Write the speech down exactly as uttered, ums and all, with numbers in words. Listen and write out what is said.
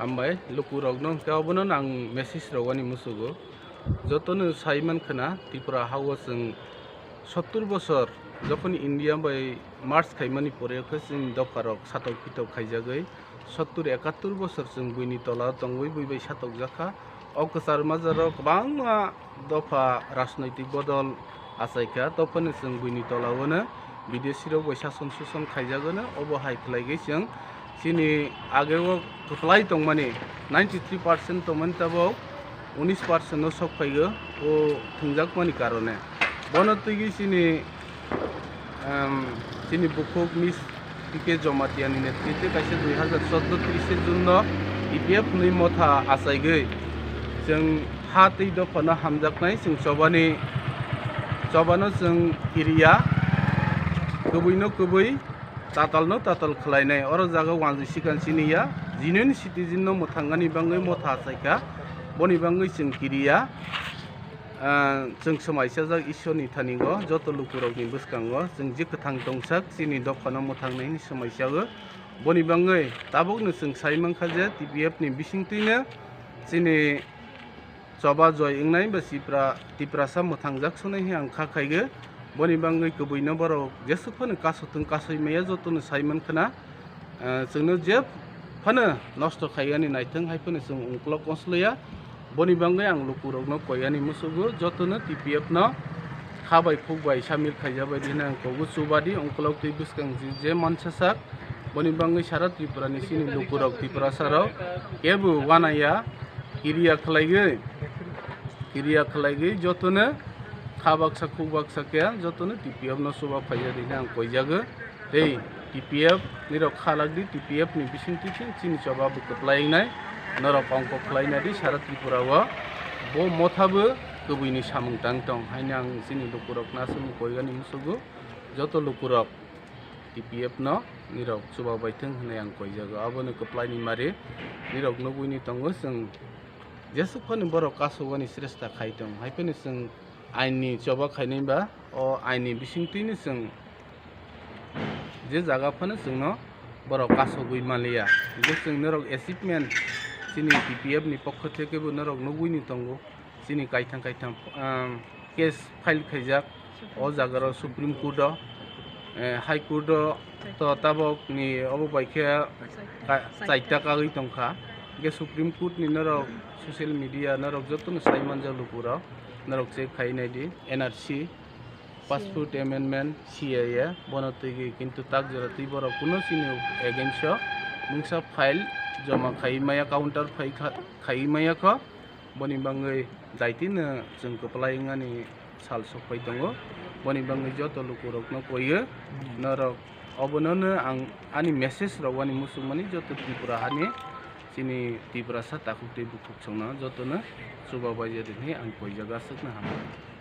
Hambai, lukurokno hwnkhe obono ang message rogani musugo. Jotono sai mankha na, Tripura hao chwng sottur bosor jokhon India bai merge khaimani pore khe chwng dopharok satok pitok khaijagwi sottur ekattur bosor chwng buini tola tongwi bui bai satokjakha. O kwchar majaro kwbangma dopha rajnoitik bodol achaikha, tophano chwng buini tolao no bidesi rok bai sason suson khaijago no, obo hai khlaigwi chwng chini ageo kwplai tongmani ninety three percent tongmani tabok unis percent no sok phaigo o thwngjakmani karone. Bono twigwi chini, em, chini bukhuk Miss P K Jamatia ni netrite kaisa dui hazar chordo trise June no T P F hwnwi motha achaigwi chwng ha tei dophano hamjaknai, chwng chobani, chobano chwng kiriya, kwbwino kwbwi, tatalno tatal khlainai. Oro jaga wanjwi sikan siniya, genuine citizen no mwthangani bangwi motha achaikha, boni bangwi chwng kiriya. Ah, chwng swmaisajak Ishwarni thani-o, joto lukurokni bwskango chwng je kwthang tongsak chini dophano mwthangnai hwnwi swmaisago. Boni bangwi tabukno chwng sai mankha je T P F ni bisingtwino chini choba joi wngnai ba Tipra-, Tiprasa mwthangjak sunai hwnwi ang kha khaigo. Boni bangwi kwbwino borok jesuk phano kasothwng kasoi maya jotono sai mankha na. Ah, chwngno je phano nosto khaiyani naithwng hai phano chwng ungkulok konsloya. Boni bangwi ang lukurokno koyani musugo, jotono T P F no kha bai phuk bai samil khaijabai di hwnwi ang kogo. Chubadi ungkulok twi bwskang je, je mansa sak, boni bangwi sara Tripura ni chini lukurok Tiprasa rok kebo wanaya kiriya khlaigwi, kiriya khlaigwi jotono kha baksa khuk baksa khe jotono T P F no chuba phaijadi hwnwi ang koijago. Tei T P F nirok khalak di, T P F ni bisingtwi chini choba bo kwplai wngnai, norok ongkok khlai nadi sara Tripura o. Bo motha bo kwbwini samung tang tong haino ang chini lukurok no aswk koigani musugo, joto lukurok T P F no nirok chuba bai thwng hwnwi ang koijago. Aboni kwplai ni mari nirok nugwi ni tongo, chwng jesuk phano borok kasugani sresta khai tong hai phano chwng ain ni choba khainai ba o ain ni bisingtwi no chwng je jaga phano chwngno borok kasugwi manliya. Hwnkhe chwng norok achievement chini T P F ni pokho theke bo norok nugwi ni tongo. Chini kaithang kaithang, um, case file khaijak o jaga rok Supreme Court o, eh, High Court o to tabok ni obo bai khe ka-, chaita kagwi tongkha. Hwnkhe Supreme Court ni norok social media norok jotono sai manjak lukurok, norok check khai nai di N R C. Passport amendment, C A A, bono twigwi kintu tak jora twi borok kuno chini against o mungsa file joma khai maya, counter file kha-, khai maya kho. Boni bangwi daitino chwng kwplai wngnani sal sokpai tongo. Boni bangwi joto lukurokno koiyo, norok obonono ang ani message rogani muchungmani joto Tripura hani chini Tiprasa takhuk tei bukhuk songno jotono chuba baijadi hinwi ang koijago, aswkno hambai.